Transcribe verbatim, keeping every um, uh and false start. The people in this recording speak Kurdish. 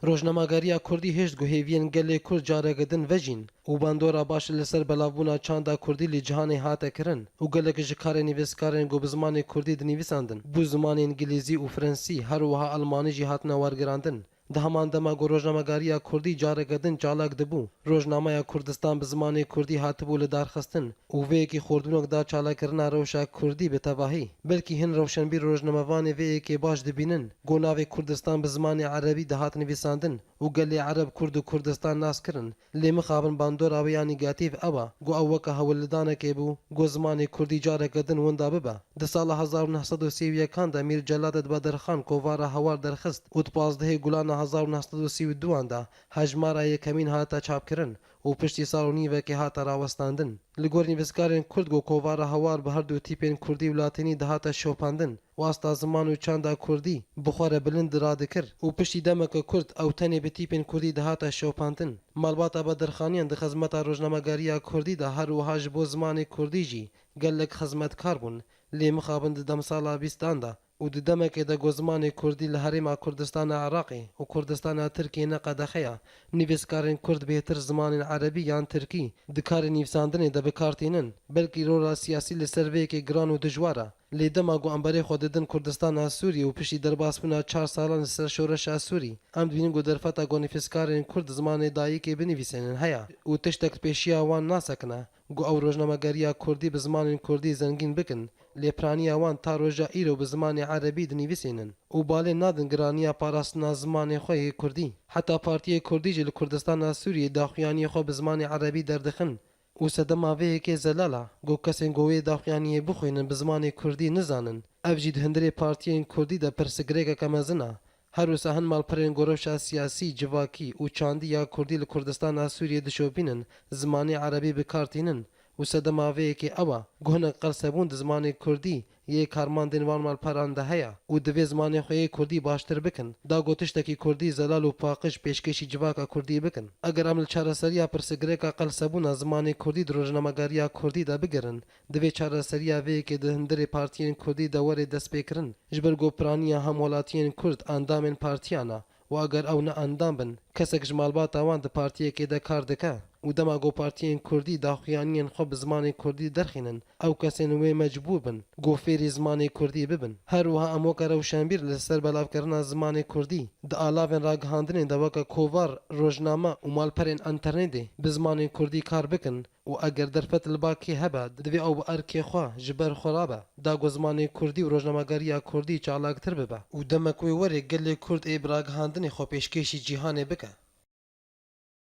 Rojnamegeriya Kurdî hişt ku hêviyên gelê Kurd careke din vejîn û bandora baş li ser belavbûna çanda Kurdî li cîhanê hate kirin û gelek ji karê nivîskarên ku bi zimanê Kurdî dinivîsandin, bû zimanê Îngilîzî û Frensî, her wiha Elmanî jî hatine wergirandin. Di heman dema ku rojnamegeriya Kurdî careke din çalak dibû, rojnameya Kurdistan bi zimanê Kurdî hatibû lidarxistin û vê yekê xwardbûnek da çalakirina rewşa Kurdî bi tevahî. Belkî hin rewşenbîr û rojnamevanê vê yekê baş dibînin ku navê Kurdistan bi zimanê Erebî dihat nivîsandin û gelê Ereb Kurd û Kurdistan nas kirin. Lê mixabin bandora wê ya negatîf ew e ku ew weke hewldanekê bû ku zimanê Kurdî careke din winda bibe. Di sala hezar û neh sed û sî û yekan de Mîr Celadê Bedirxan kovara Hewar derxist û di pazdehê Gulana hezar û neh sed û sî û duan de hejmara yekemîn hate çapkirin û piştî sal û nîvekê hate rawestandin. Li gor nivîskarên Kurd ku kovara Hewar bi her du tîpên Kurdî û Latînî dihate şopandin û asta ziman û çanda Kurdî bi xwe re bilind radikir û piştî demeke kurt ew tenê bi tîpên Kurdî dihate şopandin. Malbata Bedirxaniyan di xizmeta rojnamegeriya Kurdî de her wiha ji bo zimanê Kurdî jî gelek xizmetkar bûn, lê mixabin di demsala bîstan de û di demekê de ku zimanê Kurdî li Herêma Kurdistana Iraqê û Kurdistana Tirkiyê ne qedexe ye, nivîskarên Kurd bêhtir zimanên Erebî yan Tirkî di karê nivîsandinê de bi kar tînin. Belkî rola siyasî li ser vê yekê giran û dijwar e. Lê dema ku em berê xwe didin Kurdistana Sûriyê û piştî derbasbûna çar salan li ser şoreşa Sûrî, em dibînin ku derfeta ku nivîskarên Kurd zimanê dayikê binivîsênin heye û tiştek di pêşiya wan nasekine ku ew rojnamegeriya Kurdî bi zimanên Kurdî zengîn bikin, lê piraniya wan ta roja îro bi zimanê Erebî dinivîsînin û balê nadin giraniya parastina zimanê xwe yê Kurdî. Heta Partiyê Kurdî jî li Kurdistana Sûriyê daxuyaniyê xwe bi zimanê Erebî derdixin û sedema vê yekê zelal e ku kesên ku wê daxuyaniyê bixwînin bi zimanê Kurdî nizanin. Ev jî di hundirê partiyên Kurdî de pirsgirêkeke mezin e. Her wisa hin malperên ku rewşa siyasî, civakî û çandî ya Kurdî li Kurdistana Sûriyê dişopînin, zimanê Erebî bi kar tînin û sedema vê yekê ew e ku hinek qelsebûn di zimanê Kurdî yê karmandên van malperan de heye û divê zimanê xwe yê Kurdî baştir bikin, da ku tiştekî Kurdî zelal û paqij pêşkêşî civaka Kurdî bikin. Eger em li çareseriya pirsgirêka qelsebûna zimanê Kurdî di rojnamegeriya Kurdî de bigirin, divê çareseriya vê yekê di hundirê partiyên Kurdî de were destpêkirin. Ji ber ku piraniya hemwelatiyên Kurd endamên partiyan e û eger ew ne endam bin, kesek ji malbata wan di partiyekê de kar dike û dema ku partiyên Kurdî daxuyaniyên xwe bi zimanê Kurdî derxînin, ew kesên wê mecbûr bin ku fêrî zimanê Kurdî bibin. Her wiha em weke rewşenbîr li ser belavkirina zimanê Kurdî di alavên ragihandinê de weke kovar, rojname û malperên înternetê bi zimanê Kurdî kar bikin, û eger derfet li ba kê hebe, divê ew bi erkê xwe ji ber xwe rabe, da ku zimanê Kurdî û rojnamegeriya Kurdî çalaktir bibe û demek wê were gelê Kurd ê bi ragihandinê xwe pêşkêşî cîhanê bike.